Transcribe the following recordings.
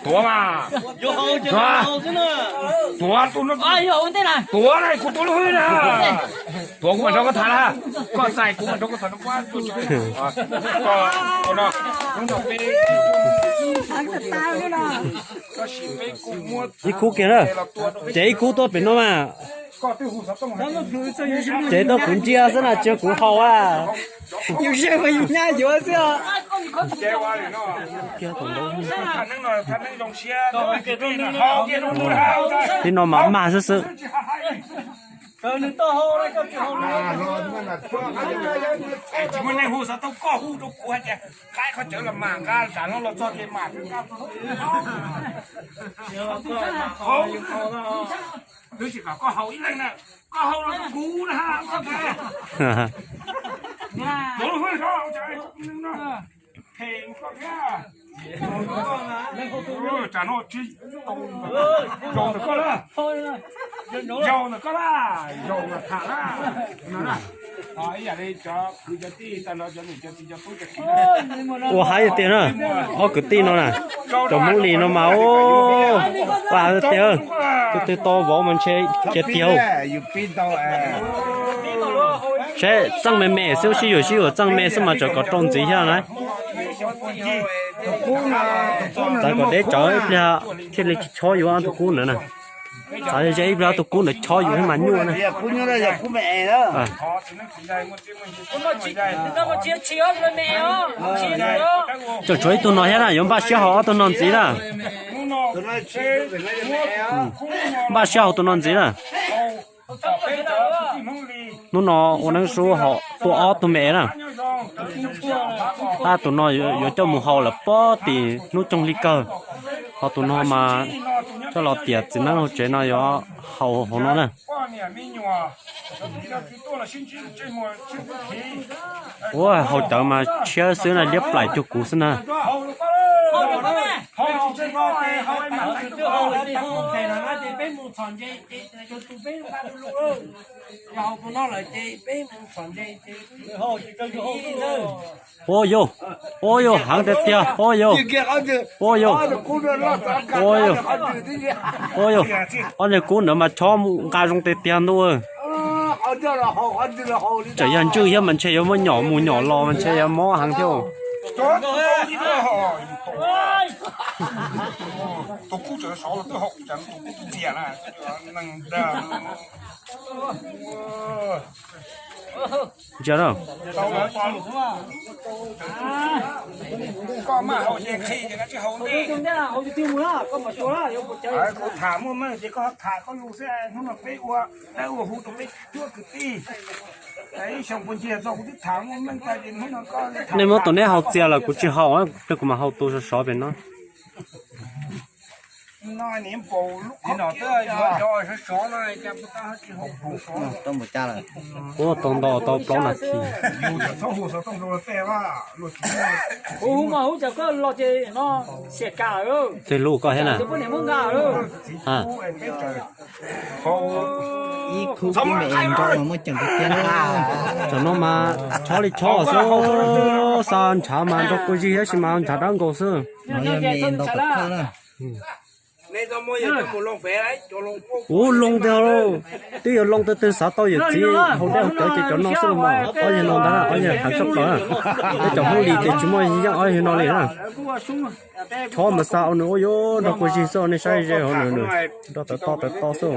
Tuav mas. Tuav, tuav, tuav na, kuv tuav lub hwj na. Tuav kuv mam nrog koj tham na. Koj txais kuv mam nrog koj tham. Ib khub kiag na. Ces ib khub tuaj pem no mas. Ces tuaj kuv ntsia xwb na, tsis yog kuv haus a. Yus seb mas yus nyab yuav xwb os. Tib no mas mag xwb xwb. Tsis muaj neeg hu xov tooj, koj hu rau kuv hais tias nqa qhov cawv los mas, nqa tsam no los txog ces mas. Twb tsis kom koj haus ib leeg na, koj haus los rau kuv na. Phem koj thiab. Tsam no tsis tau, zaum ntawm koj na, zaum ntawm koj na, zaum ntawm tham na. Ib yam li cov kwv cov tij tag nrho, cov niam cov txiv cov tub cov kiv, ua haib tiag na. Ob kwv tij no na, cov Hmoob Lis no mas, ua haib tiag. Tus twg tau vauv mas ntshe cia tiag. Saib txeej me me xwb, sib yuav sib yuav txeej me xwb mas tsam kom rau ntxiv thiab na. Txawm kom deb tsawv ib pliag thiaj li tsis chob yus ob tug kub ntawd na. Txawm ze ib pliag ob tug kub ntawd chob yus thiab mas nyuaj na. Tseem tshuav ib tug no thiab na, yuav npaj siab haus ob tug no ntxiv na. Npaj siab haus tus no ntxiv na. Hnub no ua neeb sub haus tuaj ob tug me na. Tab tus no yuav coj mus haus lawm pob tim hnub coog hli kawg. Ho tus no mas coj los tiam txiv neeb hauv tsev no yuav haus hauv no na. Ua haus cawv mas tshiab xwb na, liab plaim cuag kuv xwb na. Ua yau, ua yau heev tiag tiag, ua yau, ua yau, ua yau, ua yau. Ob niag kub ntawd mas chob nqa zoo tiag tiag ntuj. Tseem yog ntswj thiab mas ntshe yuav muab nyom mus nyom los mas ntshe yuav mob heev thiab. Ntsia na. Kuv tham muaj meej ces koj tham koj lus xwb, hnub no peb ua dawb ua huv rau peb cuab kwv tij. Nej muab tus neb haus txias lawm kuv tsis haus, kuv mam haus tus sov sov pem no. Kuv tau nto tau plaub nas this. Twg lub koj thiab na? Ib khub kub me es nrau mas muaj ceem tiag tiag na. Tam no mas chob li chob xwb, xa ntshav mas nrau kua zig tab sis mas ntshav dawb nkaus xwb. Ub, loo tiag lauj. Twb yuav loo twg twg xav tau yawm txiv haus dej haus cawv ces cov no xwb los mas. Ob yawg no ntag, ob yawg heev tshaj plaws. Peb cov Hmoob Lis ces tsis muaj yeej ob yawg no li na. Chob mas xa ua nws ua yuav nrau kua zig xwb, nej saib ze hauv nws, nws nrau tawv to tawv to xwb.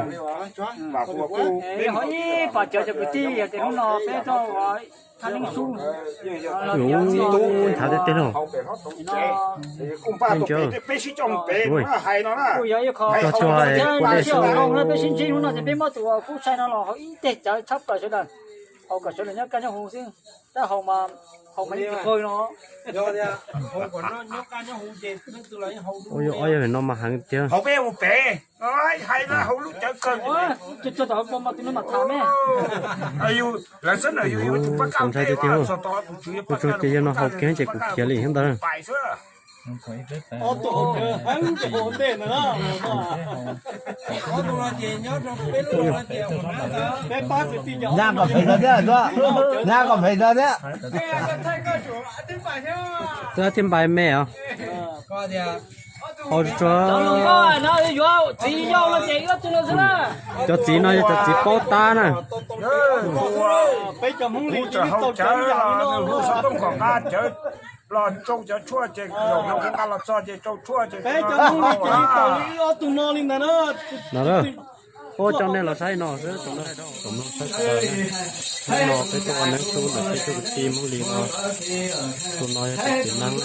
Ub, ntshav tiag tiag lauj. Cog cog kua dej xwb. Ua yuav ob yawg no mas heev tiag. Txaus ntshai tiag tiag. Kuv tsuas ces yawg no haus kiag ces kuv khiav li thiab ntag. Nyab kom phem ntawd thiab, nyab kom phem ntawd thiab. Twb thiaj npai me os. Qhov tsuag, cov txiv no yog cov txiv paub tab na. Kuv txawm haus cawv los nws hu xov tooj kom nqa cawv los tsau cov tshuaj ces zaum no kuv nqa los txog ces tsau tshuaj ces. Ua cov nej los saib no xwb. Hnub no peb tuaj ua neeb sub ntawm peb tug kwv tij Hmoob Lis no. Tus no yog tus txiv neeb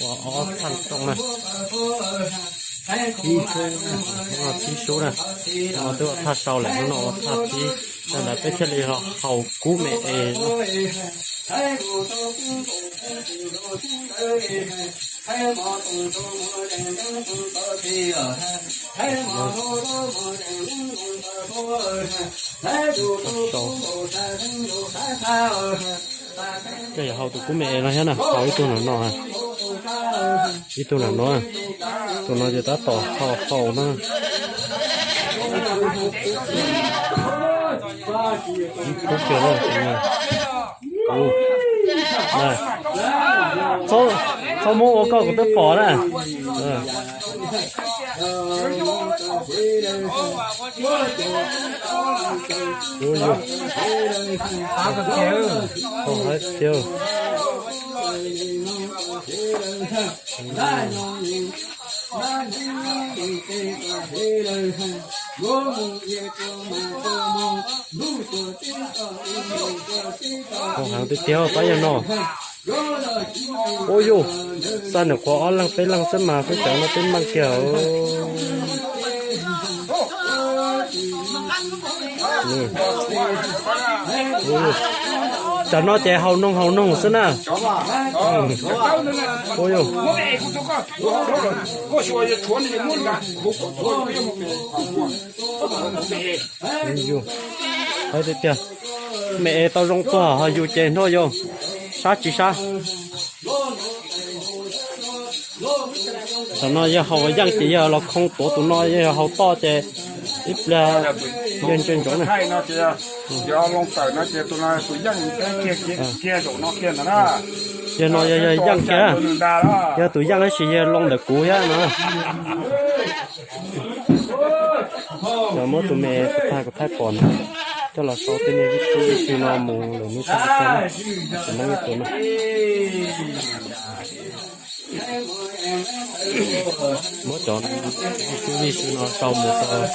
ua ob thaj rooj na. Hnub no thib sub na, hnub no twb ua thaj sau lawm, hnub no ua thaj thib, tag ntawd peb thiaj li los haus kub me es. Koj yuav haus tus kub me es no thiab na, haus ib tug nram no, ib tug nram no, tus no ces tab tom haus haus na. Ib kub kiag na. Txhob muab ua koj kuv twb pom na. Haus heev tiag tiag pab yawg no. Ua yus, xa nws qhuav ob leeg peb leeg xwb mas peb cov no twb meej kiag. Cov no ces haus noog haus noog xwb na. Ua yus. Hais tias, tiag, me es tau zoo tuag ho yus ces nrog yus sab tsis sab. Tam no yawg haus yeej ces yawg los khoo tuav tus no, yawg haus toj ces ib pliag yawg ntsia ntsoov na. Yawg no yog yawg yeej kiag, yog tus yeej tab sis yawg loo ntawm kuv thiab no. Yog muab tus me tag kuv thaij pom no coj los sau tej niag vij sub vij sw no mus lawm nub tag no, tsis muab ib tug no. Muab cov vij sub vij sw no sau mus rau tus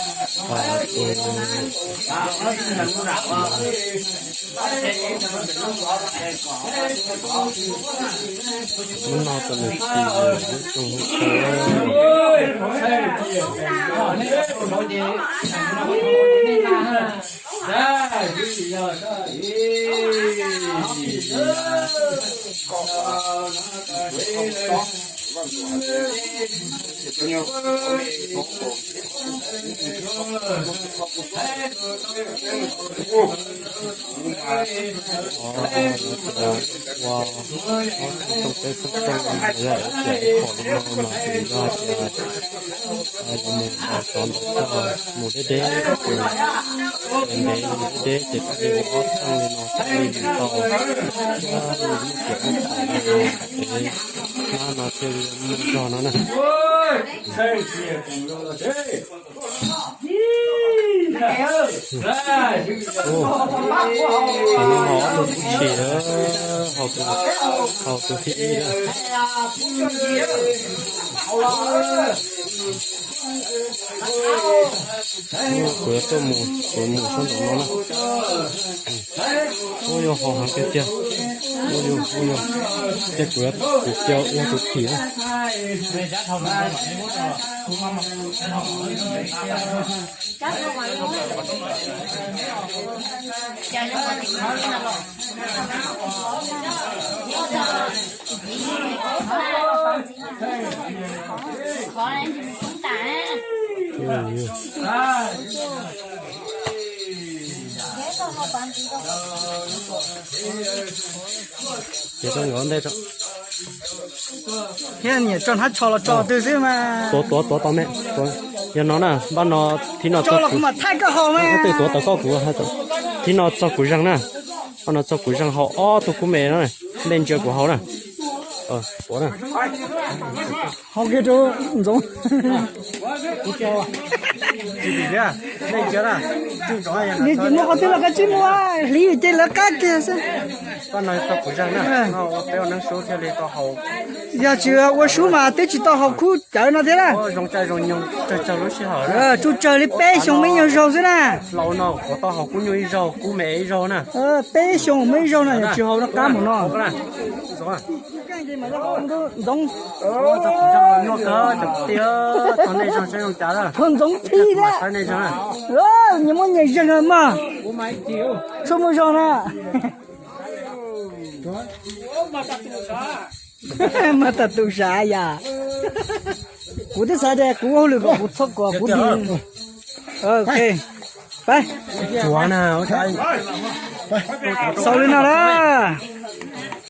hnub no tus nws tsis lub tug hu Ua ob tug toj peb xeeb toj yog ib yam ib qho no mas tus yog tias mus ntawm toj mus deb deb, ntev deb deb ces thiaj li ua ob txheej li no thiaj li mus tau, thiaj li muaj tias ua thaum no es nab no thiaj li muaj zog no na. Tam no haus ob tug kub tshis lawm, haus tus, haus tus thib ib lawm. Kuv yuav tuaj mus, kuv mus sab nraum no na. Ua yus haus heev tiag tiag. Ua yus, ua yus, ces kuv yuav, kuv cia ua tus thim na. Ces tau nkawd ntej tso. Thiab niam tso hnab tsho los tso twg xwb mas. Tuav, tuav, tuav tau me. Yog no na, npaj no thib no tso los kuv mam thaij koj haus mas. Twb tuav tau koj kuv, thib no txog kuv zeeg na. Npaj no txog kuv zeeg haus ob tug kub me no, nej ntsia kuv haus na. Tuav na. Hau kiag rau Ntxoov. Nws ces muaj qhov twg los koj tsis muaj, hliv ces lawv qab kiag xwb. Yog tsis ua sub mas twb tsis tau haus khub cawv no thiab na. Tsuj tsawg li peb xyoo muaj ib nyuag zaug xwb na. Peb xyoo muaj ib zaug na, yog tsis haus no qab mus no. Ntxoov, Ntxoov Thib, nyias muaj nyias zeeg mog. Txhob muaj zog na. Mas tas tus sav yam. Kuv twb xav tias kuv ua hauj lwm kom kuv txhob kom kuv dim. Peb xaus li no lawm.